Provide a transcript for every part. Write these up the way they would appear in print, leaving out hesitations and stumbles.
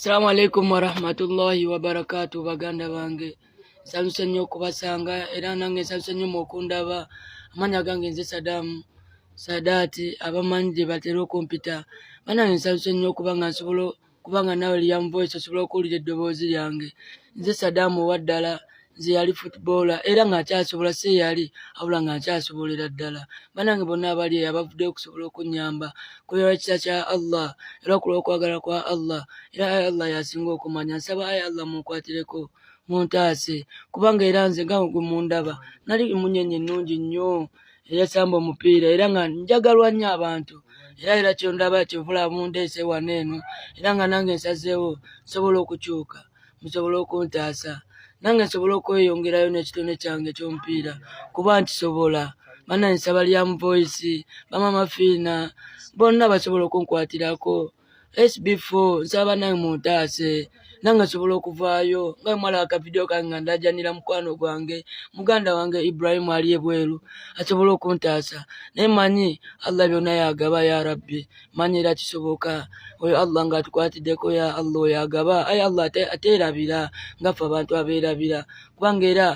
Assalamu alaikum warahmatullahi wabarakatu, baganda bange, nsanyuse nnyo okubasanga era nange nsanyuse nnyo mu okundaba. Amanya gange nze Sadamu Sadati, abamanyi gye batera okumpita. Banange, nsanyuse nnyo okuba nga nsobola okuba nga nawe Liam Voice osobola okuwulira eddoboozi lyange. Nze Sadamu owa ddala, nze yali footballer era nga nkyasobola, si yali wabula nga nkyasobolera ddala. Banange bonna abali eyo abavuddeyo okusobola okunnyamba, kubeera ekisa kya Allah era okulw'okwagala kwa Allah, era ayi Allah yasinga okumanya. Nsaba ayi Allah munkwatireko, muntaase, kubanga era nze nga gwe mundaba nali munyenye ennungi nnyo eyasamba omupiira era nga njagalwa nnyo abantu. Era kyondaba kyovula mundeese wano eno, era nga nange nsazeewo nsobola okukyuka, musobole okuntaasa, nange nsobole okweyongerayo n'ekitone kyange eky'omupiira kuba nkisobola. Banange, nsaba Liam Voice, bamama Fiina bonna basobola okunkwatirako, SB4, nsaba banange muntaase, nange nsobola okuvaayo nga mwala akavidiyo kange nga ndajanira mukwano gwange, muganda wange Ibrahimu ali ebweru asobole okuntaasa. Naye manyi Allah byonna yagaba, ya Rabbi, manyi era kisoboka oyo Allah ng'atukwatiddeko. Ya Allah, oyo agaba, ayi Allah ateerabira nga ffe abantu abeerabira, kubanga era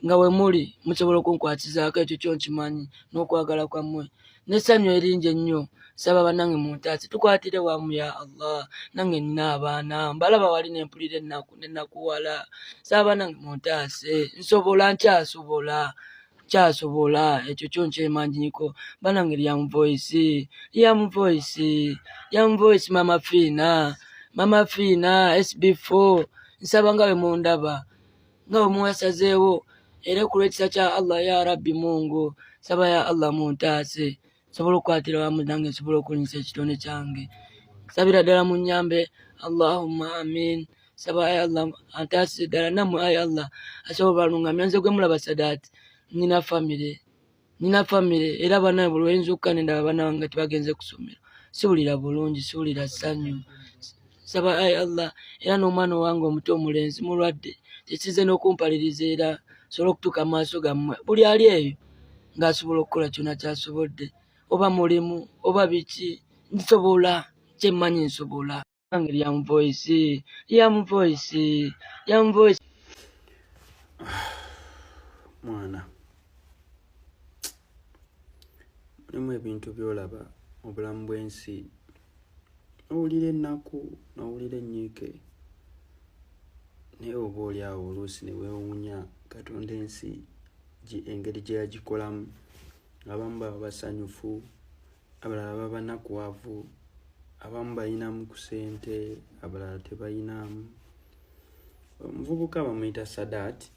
nga we muli musobola okunkwatizaako, ekyo kyo nkimanyi n'okwagala kwammwe n'essanyu eringi ennyo. Nsaba bannange muntaase, tukwatire wamu. Ya Allah, nange nina abaana mbalaba wali nempulira ennaku nenakuwala. Nsaba bannange muntaase, nsobola, nkyasobola, nkyasobola, ekyo kyo nkyemanyiko. Banange, Liam Voice, Liam Voice, Liam Voice, Mama Fiina, Mama Fiina, SB4, nsaba nga bwe mundaba, nga bwe mwasazeewo era ku lw'ekisa kya Allah, ya Rabbi Mungu, nsaba ya Allah muntaase, nsobole okukwatira wamu, nange nsobole okulinyisa ekitone kyange. Nsabira ddala munnyambe. Allahumma amin. Saba ayi Allah antaasise ddala, nammwe ayi Allah asobola balungamya. Nze gwe mulaba Sadaati, nina famire, nina famire, era banaye buli lwenzuukuka nendaba abaana bange tebagenze kusomero siwulira bulungi, siwulira ssanyu. Saba ayi Allah, era n'omwana owange omuto omulenzi mulwadde, tekize n'okumpaliriza era nsobole okutuuka mu maaso gammwe. Buli ali eyo ng'asobola okukola kyonna kyasobodde, oba mulimu oba biki, nsobola, kyemmanyi nsobola. Liam Voice, Liam Voice, Liam Voice. Mwana, mulimu ebintu byolaba mu bulamu bw'ensi, owulira ennaku n'owulira ennyiike, naye oba oli awo oluusi ne weewuunya Katonda ensi engeri gye yagikolamu. Abamu baba basanyufu, abalala baba nakuwavu, abamu balinamu ku ssente, abalala tebayinamu. Omuvubuka bamuyita Sadat,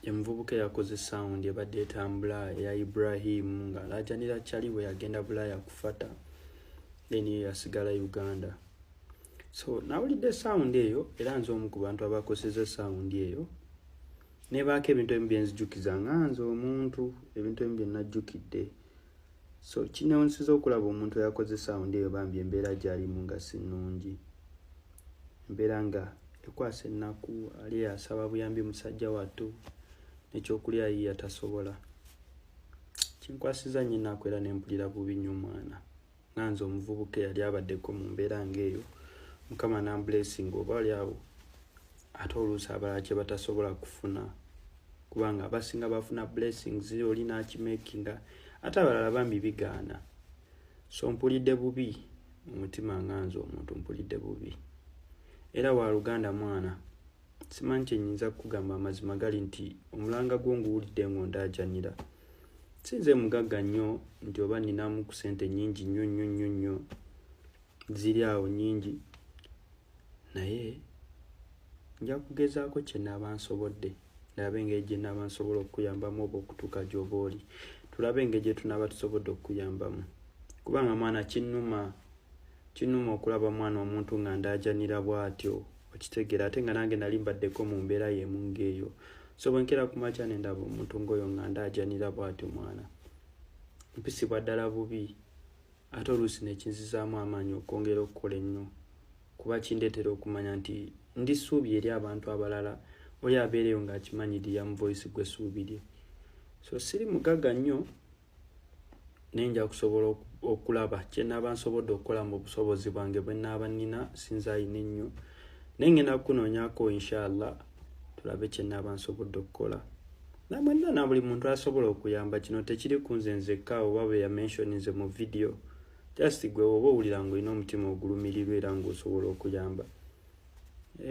omuvubuka eyakoze sound ebadde etambula eya Ibrahim ng'alaajanira Chali bwe yagenda Bulaaya kufata, then ye yasigala Uganda. So nawulidde sound eyo, era nze omu ku bantu abakoseza sound eyo, nebaako ebintu ebimu byenzijukiza nga nze omuntu, ebintu ebimu bye najjukidde. So kinewunyisiza okulaba omuntu eyakoze sound eyo, bambi, embeera gy'alimu nga si nnungi, embeera nga ekwasa ennaku. Ali asaba buyambi, musajja wattu nekyokulya yiya tasobola. Kinkwasiza nnyo ennaku era nempulira bubi nnyo, mwana, nga nze omuvubuka eyali abaddeko mu mbeera ng'eyo, Mukama namblessing oba oli awo ate oluusi abalala kye batasobola kufuna, kubanga abasinga bafuna blessings oli n'akimakinga, ate abalala bambi bigaana. So mpulidde bubi mu mutima nga nze omuntu, mpulidde bubi. Era waluganda, mwana, simanyi kyenyinza kukugamba. Amazima gali nti omulanga gwo nguwulidde ng'ondaajanira. Sinze mugagga nnyo nti oba ninamu ku sente nnyingi nnyo nnyo nnyo nnyo ziri awo nnyingi, naye nja kugezaako kye naaba nsobodde, ndabe engeri gye naaba nsobola okukuyambamu oba okutuuka gy'oba oli, tulabe engeri gye tunaaba tusobodde okukuyambamu, kubanga mwana, kinnuma, kinnuma okulaba mwana omuntu nga ndaajanira bw'atyo, okitegeera? Ate nga nange nali mbaddeko mu mbeera y'emu ng'eyo. So bwe nkera ku makya ne ndaba omuntu ng'oyo nga ndaajanira bw'atyo, mwana, mpisibwa ddala bubi, ate oluusi nekinzizaamu amaanyi okwongera okukola ennyo, kuba kindeetera okumanya nti ndi ssuubi eri abantu abalala. Oli abeereyo ng'akimanyi Liam Voice gwe ssuubi lye. So siri mugagga nnyo. Naye nja kusobola okulaba kye naaba nsobodde okukola mu busobozi bwange bwe naaba nnina. Sinza ayina ennyo, naye ngenda kukunoonyako, inshallah, tulabe kye naaba nsobodde okukola. Namwenna na buli muntu asobola okuyamba. Kino tekiri ku nze nzekka oba bwe yamentioninze mu vidiyo. Just gwe oba owulira ng'olina omutima ogulumirirwa era ng'osobola okuyamba,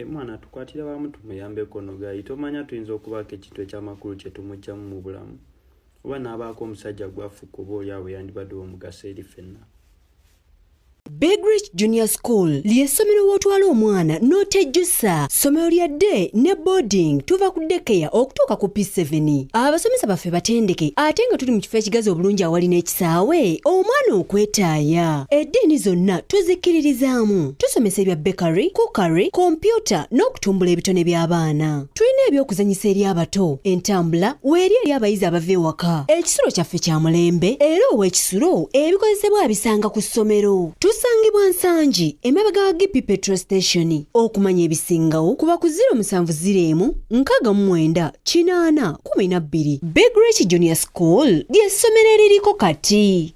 mwana tukwatire wamu tumuyambeko. No guy, tomanya, tuyinza okubaako ekintu ekyamakulu kye tumugjamu mu bulamu, oba n'abaako omusajja gwafuka, oba oli awo yandibadde omugaso eri ffenna. Big Rich Junior School ly'essomero w'otwala omwana n'otejjusa. Ssomero lya day ne boarding, tuva ku daycare okutuuka ku P7. Abasomesa baffe batendeke, ate nga tuli mu kifo ekigazi obulungi awali n'ekisaawe omwana okwetaaya. Eddiini zonna tuzikkiririzaamu. Tusomesa ebya bakery, cookery, kompyuta n'okutumbula ebitone by'abaana. Tulina eby'okuzannyisa eri abato, entambula weeri eri abayizi abava ewaka. Ekisulo kyaffe kya mulembe, era ow'ekisulo ebikozesebwa abisanga ku ssomero. Tusangibwa Nsangi, emabega wa GP petrol station. Okumanya ebisingawo kuba ku 070 69 80 12. Big Rich Junior School ly'essomero eririko kati.